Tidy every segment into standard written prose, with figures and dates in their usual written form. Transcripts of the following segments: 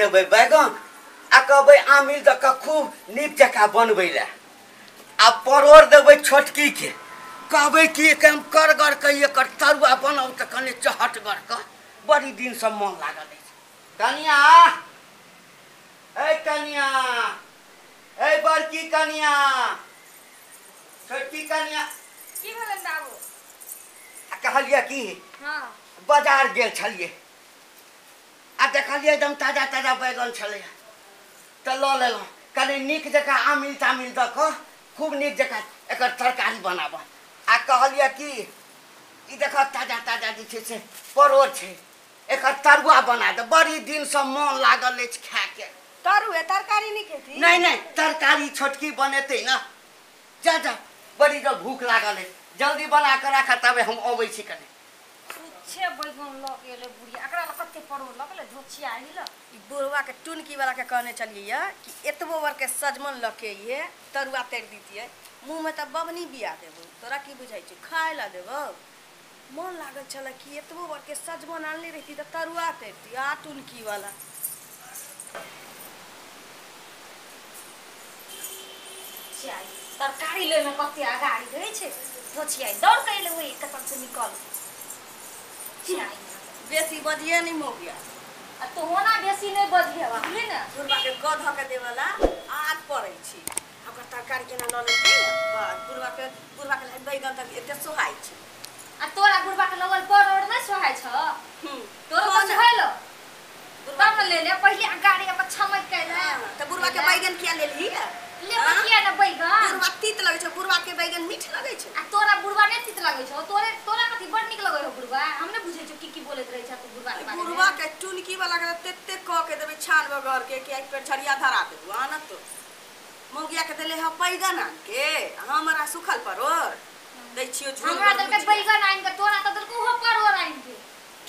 देबै बैगन आ कहबै आमिल दऽ कऽ खूब नीक जकाँ बनबै लए आ परोड़ देबै छोटकी के कहबै कि एकदम करगर के एकर तरुआ बनाउ तऽ कनि चहटगर के बड़ी दिनसँ मन लागल अछि। कनिया ए कनिया ए बड़की कनिया छोटकी कनिया की भेलन बाबू? आ कहलियै कि हां बाजार गेल छलियै आ देखलियै एकदम ताजा ताजा बैगन छलै तऽ लऽ लेलहुँ कनि नीक जकाँ आमिल तामिल दऽ कऽ खूब नीक जकाँ एकर तरकारी बनाबऽ आ कहलियै कि ई देखऽ ताजा ताजा जे छै से परोड़ छै एकर तरुआ बना दे बड़ी दिनसँ मन लागल अछि खायके। तरुए तरकारी नहीं खेती? नहीं नहीं तरकारी छोटकी बनेतै ना। जा जा बड़ी जब भूख लागल अछि जल्दी बना कऽ राख तबे हम अबै छी कनि। छुच्छे बैगन लऽ के एलै बुढ़िया एकरा लऽ कते परोड़ लऽ गेलै धोछिया आइल। ई बुढ़वा के टुनकी वाला के कहने छलियै कि एतबो बर के सजमन लऽ के अइहे तरुआ तरि दितियै मुँह में तऽ बबनी बिया देबो तोरा की बुझाइ छौ खाय लए देबो। मन लागल छलै कि एतबो बर के सजमन आनले रहिती तऽ तरुआ तरिती आ टुनकी वाला। तरकारी लै में कते अगाड़ी रहै छै धोछिया दौड़ के एलै ओहि कतन से निकल। बेसी बजिए नहीं मौगिया आ तो होना बेसी नहीं बजिए बुझली ने। बुढ़वा के गध के देवला आग पड़ै छी ओकर तरकारी केना लऽ लेतै ने बस बुढ़वा के बैगन तक एते सोहाइ छै। आ तोरा बुढ़वा के लगल परोड़ नहीं सोहाइ छ? तोरा तो सोहाइलो तब ने ले ले पहिले अगाड़ी अपन छमक के ले त बुढ़वा के बैगन किया लेलही? ले किया ना बैगन बुढ़वा तीत लगै छै बुढ़वा के बैगन मीठ लगै छै। आ तोरा बुढ़वा नै तीत लगै छौ तोरे तोरा कथि बड़ नीक लगै हो बुढ़वा? हम नै बुझै छौ की की बोलैत रहै छ तू बुढ़वा के बारे में। बुढ़वा के टुनकी वाला के तेते क के देबै छान बगर के कि आइ पर झरिया धरा देबू आनत तो मौगिया के देले ह बैगन आन के हमरा सुखल परोड़ दै छियो झोर हमरा देलकै बैगन आन के तोरा त देलकै ओहो परोड़ आन के।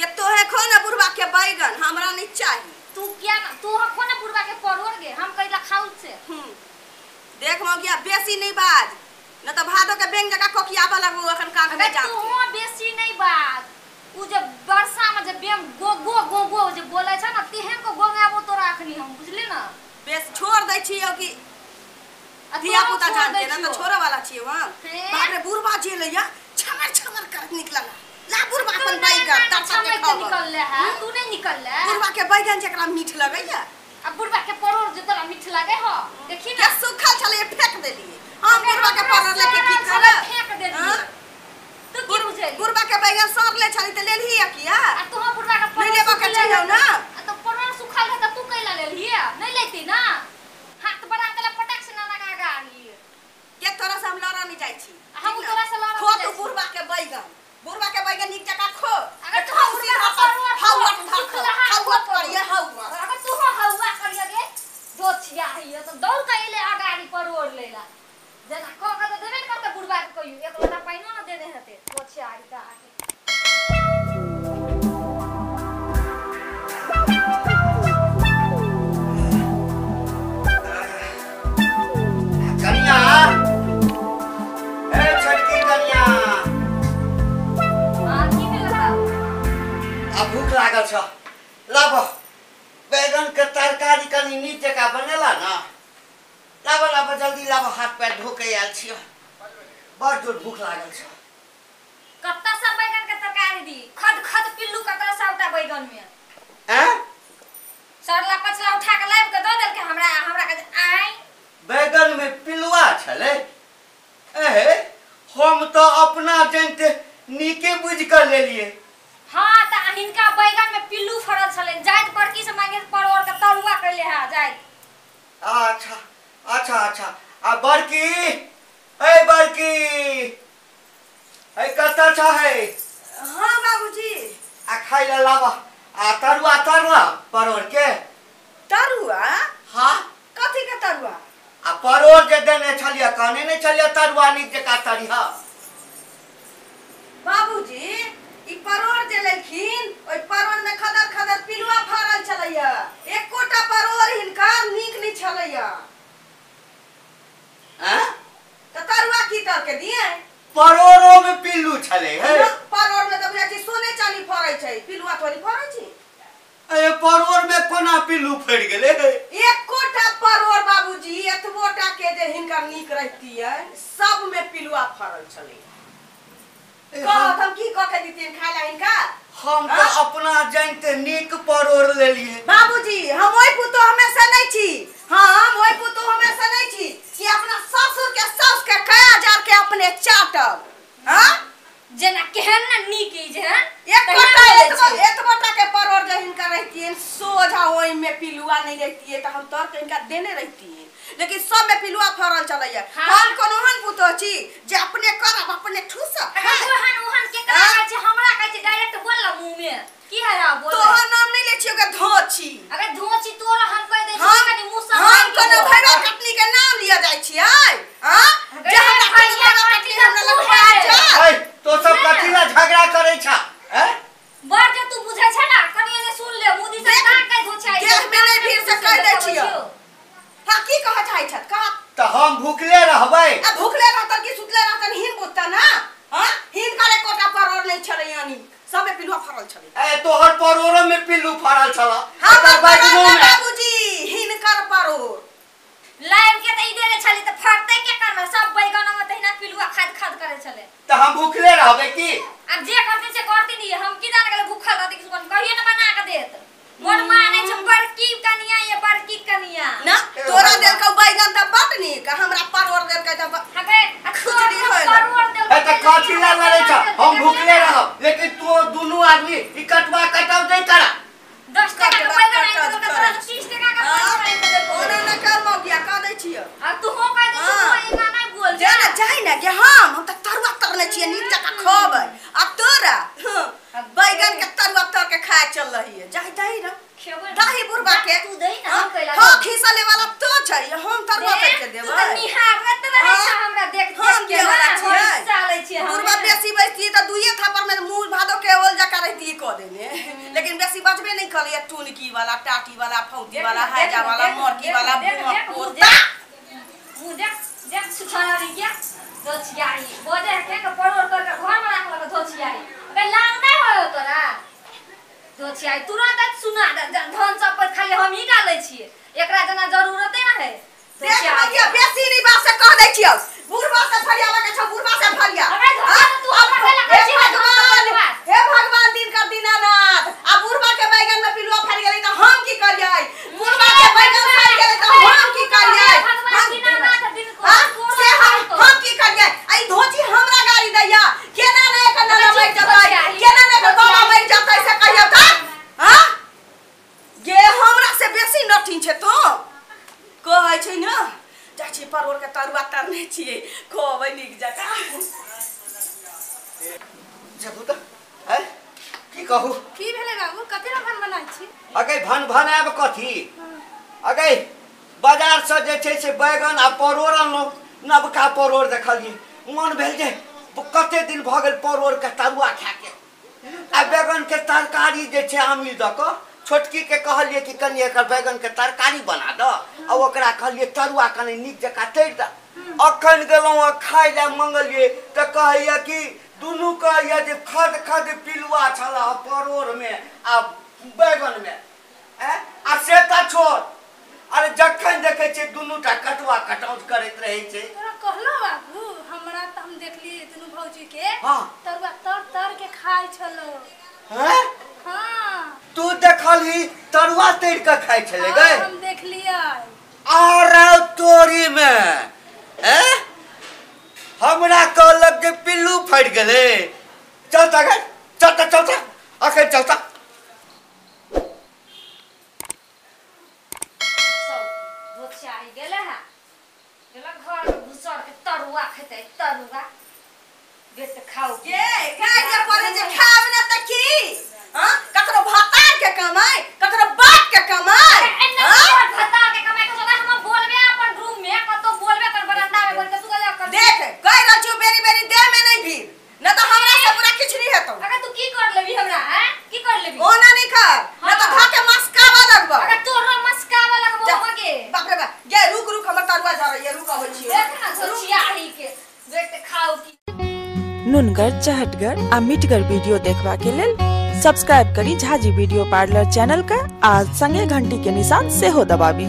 के तोहे खो ना बुढ़वा के बैगन हमरा नहीं चाही। तू किया ना तू हो खो ना बुढ़वा के परोड़ गे हम कैला खाउ से। देख मौगिया बेसी नहीं बाज न त भादो के बेंग जका कोकियाबा लगबो अखन कान में जा। तू हो बेसी नहीं बाज उ जे वर्षा में जे बेम गो गो गो गो जे बोलै छ न तेहन को गोंगाबो तोरा अखनी हम बुझली ना। बेस छोड़ दै छियो कि धिया पुता जान के न त छोड़े वाला छियो हम। बाप रे बुढ़वा जे लैया छमर छमर करत निकलला ला बुढ़वा अपन बैगन तरसा के खाओ निकलले है तू नहीं निकलले बुढ़वा के बैगन जेकरा मीठ लगैया अब बुढ़वा के परोड़ जे तोरा मीठ लागे हो देखी ना के सुखल छले फेंक देलिए हम बुढ़वा के परोड़ लेके की करब फेंक देलिए तू की बुझेली? बुढ़वा के बैगन सड़ले छली त लेलही किया? आ तू हम बुढ़वा के परोड़ नहीं लेबा के चाहिए ना। आ तो परोड़ सुखल है त तू कैला लेलही नहीं लेती ना हाथ बढ़ा के पटक से ना लगा गाड़ी के तोरा से हम लड़ा नहीं जाई छी हम तोरा से लड़ा खो तू बुढ़वा के बैगन बुढ़वा के बैगन नीक जका खो। अगर तू सीधा हौवा हौवा करिए हौवा अगर तू हौवा करिए गे दोछिया है तो दौड़ के एले अगाड़ी परोड़ लेला जना क के देबे न करते बुढ़वा के कहियो एक लोटा पाइनो न देने हेते दोछिया आई त आके। कनिया ए छोटकी कनिया हां की भेल? आ भूख लागल छ लाब बैगन के तरकारी कनि नीक जकाँ बनेला ना लाब लाब जल्दी लाब हाथ पैर धो के आयल छियो बड़ जोर भूख लागल छ। कत्ता सब बैगन के तरकारी दी खद खद पिल्लू कतरा सबटा बैगन में हैं सरला पछला उठा के लाब के दऽ देलके हमरा हमरा के आइ बैगन में पिलुआ छलै। एहे हम तो अपना जानते नीके बुझ कर लेलिए। हां त हिनका बैगन में पिल्लू फड़ल छलै जाइत बड़की से मांगे परोड़ के तरुआ कैले है जाइत। अच्छा अच्छा अच्छा आ बड़की ए बड़की ए कत छ है? हां बाबूजी आ खाइ ला लाबा आ तरुआ तरुआ परोड़ के तरुआ? हां कथी के तरुआ? आ परोड़ जे देने छलियै कहने नहीं छलियै तरुआ नीक जकाँ तरिह। बाबूजी ई परोड़ जे लेलखिन ओइ परोड़ में खदर खदर पिलुआ फड़ल छलैया एकोटा परोड़ हिनका नीक नहीं छलैया। हैं त तरुआ की तर के दिए? परोड़ो में पिल्लू छलै है। परोड़ में त बुझै छी सोने चानी फड़ै छै पिलुआ थोड़ी फड़ै छै। ए परोर में कोना पिल्लू फड़ गेले? एकोटा परोर बाबूजी एतबोटा के जे हिनकर नीक रहतियै सब में पिलुआ फड़ल छलै। कहत हम की कह के दितियन खाय ला हिनका? हम तो अपना जानते नीक परोर लेलिए। बाबूजी हम ओइ पुतो हमेशा नहीं छी, हम ओइ पुतो हमेशा नहीं छी कि अपना ससुर के सास के कया जार के अपने चाटब। हां जेना केहन ना नीक ई जेहन एकोटा एतबोटा के परोर जे हिनका रहतियन सोझा ओइ में पिलुआ नहीं रहतिए त हम तर के हिनका देने रहतिए, लेकिन सब में पिलुआ फड़ल चलैया। हम कोनो हन पुतो छी जे अपने करब अपने ठूसब। ओहन ओहन के करा छै हमरा कहै छै डायरेक्ट बोल ला मुंह में की है रा बोल। तोहर नाम नहीं ले छियो के धोछी। अगर धोछी तोरा हम कह दे छी कनी मुंह से हम कोनो भैरा कटनी के नाम लिया जाय छियै। हां जे हमरा भैरा कटनी हमरा लगवा जा। ए तो सब कथी ला झगड़ा करै छ? हैं बर जे तू बुझै छ ना कनी एने सुन ले मुदी से का कह धोछाई देह में नहीं भीड़ से कह दे छियो। हां की कह चाहै छ? कह त हम भूखले रहबै। आ भूखले रहतन की सुतले रहतन हिन बुझता ना। हां हिन करे कोटा परोर नहीं छलै यानी सब में पिलुआ फड़ल छलै। ए तोहर परोरो में पिल्लू फड़ल छला। हमर बैगनो में बाबूजी हिनकर परोर लाइव के त ई देने छली त फड़तै के करबै? सब बैगन में तहिना पिलुआ खाद खाद करे छले। त हम भूखले रहबै की? अब जे करते से करते नहीं, हम की जान गेले भूखल रहते कि सुन कहिए न बना के देत। मोर माने छै बड़की कनिया ये बड़की कनिया ना तोरा देलकौ बैगन त बड नीक हमरा परोर देलकै त हगे खुजली होय परोर देलकै। ए त कथी ला लड़ै छ? हम भूखले रहब लेकिन तू दुनू आदमी ई कटवा कटाव नहीं करा। 10 टका के बैगन आनि देलकै तोरा 30 टका के परोर आनि देलकै। ओना न कर मौगिया कह दै छियै। आ तू हो कह दै छियै एना नहीं बोल जा ना जाय ना के हम त तरुआ तरने छियै नीक जकाँ खबै। आ तोरा बैगन के तरुआ तर के खाय चल रही है। जाय दही ना दही बुढ़बा के तू दही ना हम कैला। हां खिसले वाला तो छै हम तरुआ तर के देबै। तू त निहारत रहै छ हमरा देख देख के वाला छियै चलै छियै। बुढ़बा बेसी बैसती त दुइए थापर में मुंह भादो के ओल जका रहती क देने, लेकिन बेसी बचबे नहीं करैया। टुनकी वाला टाटी वाला फौती वाला हैजा वाला मरकी वाला पोता मुंह देख देख सुछाना री क्या धोछियाई बोजे के के परोर कर के घर में राखलक धोछियाई। अबे लाग नहीं होयो तोरा धोछियाई तुरंत सुना धन सब पर खाली हम ही डालै छियै एकरा जना जरूरते ना है। देख मगिया बेसी नहीं बात से कह दै छियौ। बुढ़बा से फरियावा के छौ बुढ़बा से फरिया। अबे धोछिया तू हमरा कैला कहै छी? हे भगवान दिन कर दीनानाथ आ बुढ़बा के बैगन में पिलुआ फड़ गेलै त हम की करियै? बुढ़बा के बैगन फड़ गेलै त हम की करियै? भगवान दीनानाथ दिन को से हम की करियै? आई धोची हमरा गाड़ी दैया केना ने एकर नाना मरि जतै केना ने एकर बाबा मरि जतै से कहियौ त। हां गे हमरा से बेसी नठिन छै तो कहै छै न जाइ छी परोर के तरुआ तरने छियै खोबै नीक जकाँ। जबू त हैं की कहू की भेलै बाबू? कथी ला भन बनाइ छी? अगे भन भनाएब कथी? अगे बाजार से जे छै से बैगन आ परोर अनलहुँ नबका परोर देखलियै मन भेल जे कते दिन भऽ गेल परोर के तरुआ खाके आ बैगन के तरकारी जे छै आमिल दऽ कऽ छोटकी के कहलियै कि कनि एकर बैगन के तरकारी बना दऽ आ ओकरा कहलियै तरुआ कनि नीक जकाँ तरि दऽ। अखन गेलहुँ आ खाय लए मंगलियै तऽ कहैया कि दुनू कहैया जे खद खद पिलुआ छल परोर में आ बैगन में। आ से तऽ छोड़ अरे जखन देखै छियै दुनू टा कटुआ कटौत करैत रहै छै। तोरा कहलो बाबू हमरा त हम देखलियै दुनू भौजी के हां तरुआ तर तर के खाय छलो। हैं हां तू देखलही तरुआ तर के खाय छलै गै? हम देखलियै। आरे तोरी में हैं हमरा कहलक जे पिल्लू फटि गेलै। चलता गै चलता चलता अखन चलता। गेले है गेला घर में घुसर के तरुआ खेतै तरुआ बेस खाओ के खाय के पड़े जे खाब ना त की? हां ककरो भातार के कमाई ककरो बाप के कमाई। हां भातार के कमाई के सोना हम बोलबे अपन रूम में कतो बोलबे कर बरामदा में बोल के तू गला कर देख कह रहल छियो बेरी बेरी देह में नहीं भीड़ न त हमरा से पूरा किछ नहीं हेतौ। अगर तू की कर लेबी हमरा? हैं की कर लेबी? ओना नहीं कर न त खा के मस्कावा लगबो। अगर तोरो मस्कावा लगबो मगे बाप रे बाप गे रुक रुक हमर तरुआ झरैया रुक अबै छियो। देख ना सोचियाही के देख खाओ की। नुनगर चहटगर आ मिठगर वीडियो देखबा के लेल सब्सक्राइब करी झाजी वीडियो पार्लर चैनल के आ संगे घंटी के निशान सेहो दबाबी।